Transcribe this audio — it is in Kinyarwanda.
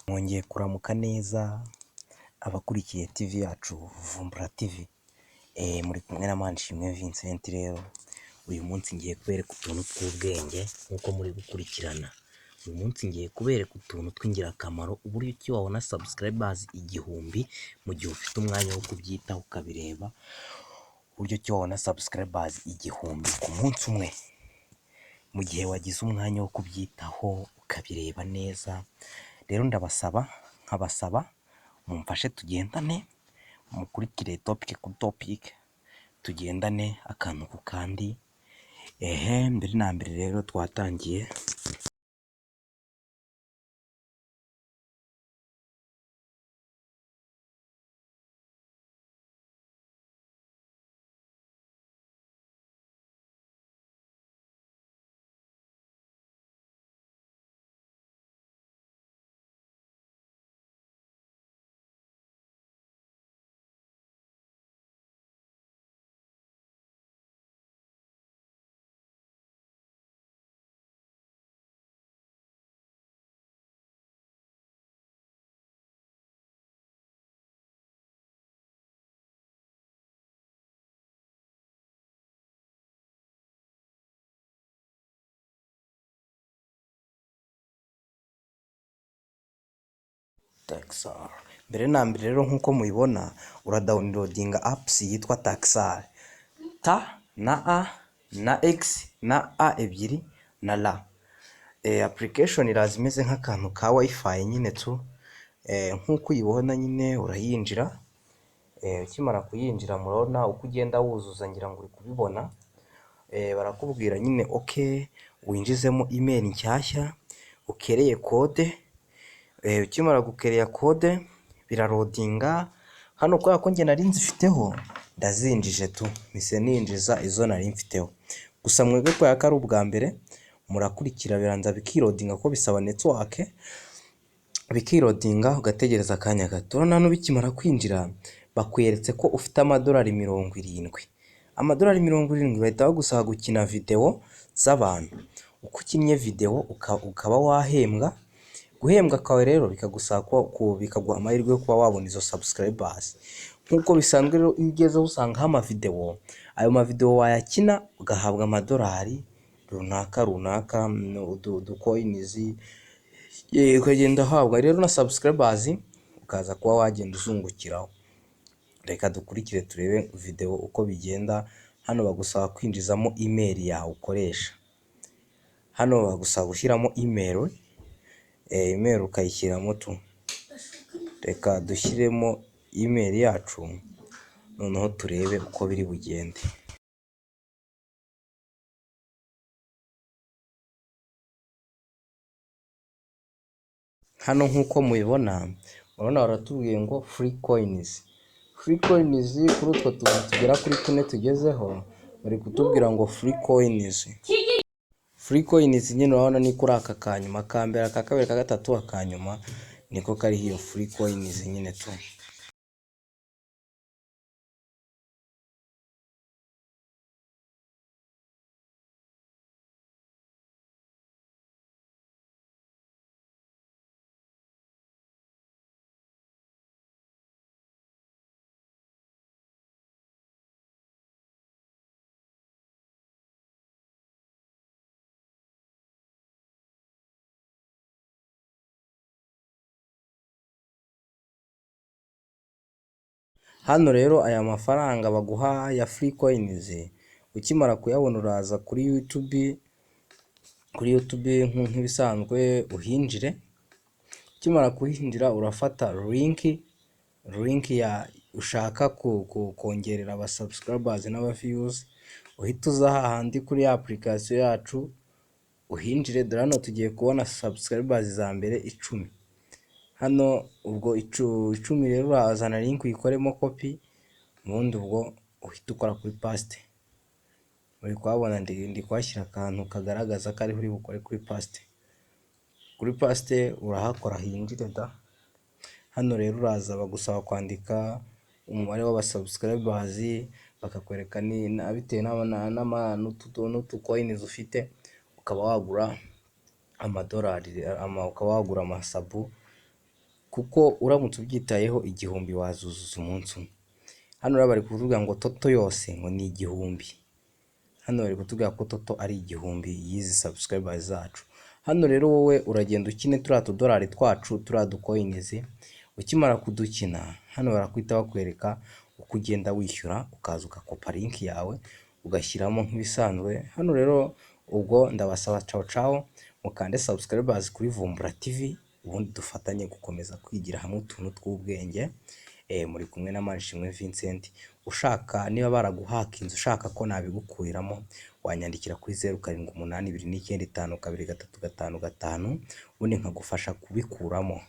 Mwongeye kuramuka neza abakurikiye TV yacu Vumbura TV, muri kumwe na Manishimwe Vincent. Rero uyu munsi ngiye kubereka utuntu tw'ubwenge nk'uko muri gukurikirana. Uyu munsi ngiye kubereka utuntu tw'ingirakamaro, uburyo ki wabona subscribers 1000 mu gihe ufite umwanya wo kubyitaho ukabireba, uburyo ki wabona subscribers 1000 ku munsi umwe, mu gihe wagize umwanya wo kubyitaho ukabireba neza. Rero ndabasaba nkabasaba mumfashe tugendane, mukurikire topic ku topic, tugendane akantu ku kandi. Ehe, mbere na mbere rero twatangiye. Taxar. Mbere na mbere rero nk'uko mubibona, uradownloadinga apps yitwa Taxar. T na A na X na A ebyiri na R. Application iraza imeze nk'akantu ka wifi nyine tu. Nk'uko uyibona nyine urayinjira. Ukimara kuyinjira murabona uko ugenda wuzuza, ngira ngo uri kubibona. Barakubwira nyine okay, winjizemo email nshyashya, ukereye code. Ukimara gukereya code biraloadinga. Hano kubera ko njye nari nzifiteho ndazinjije tu, mpise ninjiza izo nari mfiteho. Gusa mwebwe kubera ko ari ubwa mbere murakurikira, biranza bikiloadinga kuko bisaba network, bikiloadinga ugategereza akanya gato. Urabona hano bikimara kwinjira bakweretse ko ufite amadolari 70. Amadolari 70 bahita bagusaba gukina videwo z'abantu. Uko ukinnye videwo ukaba wahembwa. Guhembwa kwawe rero bikagusaba ko bikaguha amahirwe yo kuba wabona izo subscribers. Nk'uko bisanzwe rero, iyo ugezeho usangaho amavidewo, ayo mavidewo wayakina ugahabwa amadolari runaka runaka, uducoins, ukagenda uhabwa rero na subscribers, ukaza kuba wagenda uzungukiraho. Reka dukurikire turebe videwo uko bigenda. Hano bagusaba kwinjizamo email yawe ukoresha. Hano bagusaba gushyiramo email, email ukayishyiramo tu. Reka dushyiremo email yacu noneho turebe uko biri bugende. Hano nk'uko mubibona, murabona baratubwiye ngo free coins. Free coins kuri utwo tuntu tugera kuri tune tugezeho, bari kutubwira ngo free coins. Free coins nyine urabona ni kuri aka kanyuma, aka mbere, aka kabiri, aka gatatu, akanyuma niko kariho iyo free coins nyine tu. Hano rero aya mafaranga baguha ya free coins, ukimara kuyabona uraza kuri YouTube, kuri YouTube nk'ibisanzwe uhinjire. Ukimara kuhinjira urafata link, link ya ushaka kongerera aba subscribers n'aba views, uhita uza hahandi kuri ya application yacu uhinjire. Dore hano tugiye kubona subscribers za mbere 10. Hano ubwo 10 rero urazana link uyikoremo copy, ubundi ubwo uhita ukora kuri paste. Uri kuhabona ndi kuhashyira akantu kagaragaza ko ariho uri bukore kuri paste. Kuri paste urahakora hinjire da. Hano rero uraza bagusaba kwandika umubare w'aba subscribers, bakakwereka bitewe n'utucoins ufite, ukaba wagura amadolari, ukaba wagura amasabu. Kuko uramutse ubyitayeho, 1000 wazuzuza umunsi umwe. Hano rero bari kuvuga ngo total yose ngo ni 1000. Hano bari kutubwira ko total ari 1000 y'izi subscribers zacu. Hano rero wowe uragenda ukine turiya tudolari twacu, turiya ducoins. Ukimara kudukina, hano barakwita bakwereka uko ugenda wishyura, ukaza ugakopa link yawe ugashyiramo nk'ibisanzwe. Hano rero ubwo ndabasaba, cawu cawu, mukande subscribers kuri Vumbura TV, ubundi dufatanye gukomeza kwigira hamwe utuntu tw'ubwenge. Muri kumwe na Manishimwe Vincent. Ushaka, niba baraguhakinze, ushaka ko nabigukuriramo, wanyandikira kuri 0782952355, ubundi nkagufasha kubikuramo.